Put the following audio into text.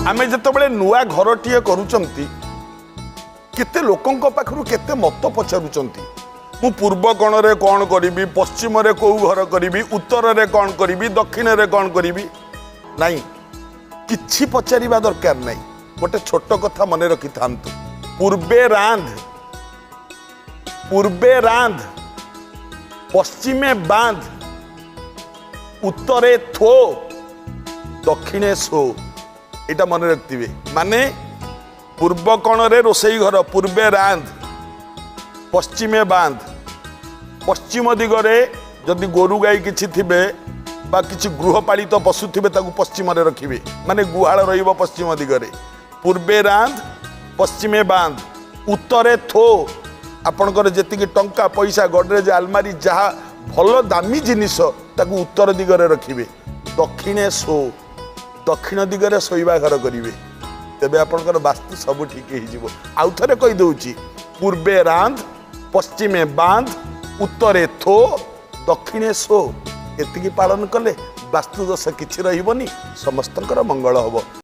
ଆମେ ଯେତେବେଳେ ନୂଆ ଘରଟିଏ କରୁଛନ୍ତି, କେତେ ଲୋକଙ୍କ ପାଖରୁ କେତେ ମତ ପଚାରୁଛନ୍ତି। ମୁଁ ପୂର୍ବ କୋଣରେ କ'ଣ କରିବି, ପଶ୍ଚିମରେ କେଉଁ ଘର କରିବି, ଉତ୍ତରରେ କ'ଣ କରିବି, ଦକ୍ଷିଣରେ କ'ଣ କରିବି। ନାଇଁ, କିଛି ପଚାରିବା ଦରକାର ନାହିଁ। ଗୋଟେ ଛୋଟ କଥା ମନେ ରଖିଥାନ୍ତୁ, ପୂର୍ବେ ରାନ୍ଧ, ପୂର୍ବେ ରାନ୍ଧ, ପଶ୍ଚିମେ ବାନ୍ଧ, ଉତ୍ତରେ ଥୋ, ଦକ୍ଷିଣେ ଶୋ। ଏଇଟା ମନେ ରଖିଥିବେ। ମାନେ ପୂର୍ବ କୋଣରେ ରୋଷେଇ ଘର, ପୂର୍ବେ ରାନ୍ଧ, ପଶ୍ଚିମେ ବାନ୍ଧ। ପଶ୍ଚିମ ଦିଗରେ ଯଦି ଗୋରୁ ଗାଈ କିଛି ଥିବେ ବା କିଛି ଗୃହପାଳିତ ପଶୁ ଥିବେ, ତାକୁ ପଶ୍ଚିମରେ ରଖିବେ, ମାନେ ଗୁହାଳ ରହିବ ପଶ୍ଚିମ ଦିଗରେ। ପୂର୍ବେ ରାନ୍ଧ, ପଶ୍ଚିମେ ବାନ୍ଧ, ଉତ୍ତରେ ଥୋ। ଆପଣଙ୍କର ଯେତିକି ଟଙ୍କା ପଇସା, ଗଡରେଜ, ଆଲମାରି, ଯାହା ଭଲ ଦାମୀ ଜିନିଷ, ତାକୁ ଉତ୍ତର ଦିଗରେ ରଖିବେ। ଦକ୍ଷିଣେ ଶୋ, ଦକ୍ଷିଣ ଦିଗରେ ଶୋଇବା ଘର କରିବେ, ତେବେ ଆପଣଙ୍କର ବାସ୍ତୁ ସବୁ ଠିକ୍ ହେଇଯିବ। ଆଉ ଥରେ କହିଦେଉଛି, ପୂର୍ବେ ରାନ୍ଧ, ପଶ୍ଚିମେ ବାନ୍ଧ, ଉତ୍ତରେ ଥୋ, ଦକ୍ଷିଣେ ଶୋ। ଏତିକି ପାଳନ କଲେ ବାସ୍ତୁଦୋଷ କିଛି ରହିବନି, ସମସ୍ତଙ୍କର ମଙ୍ଗଳ ହେବ।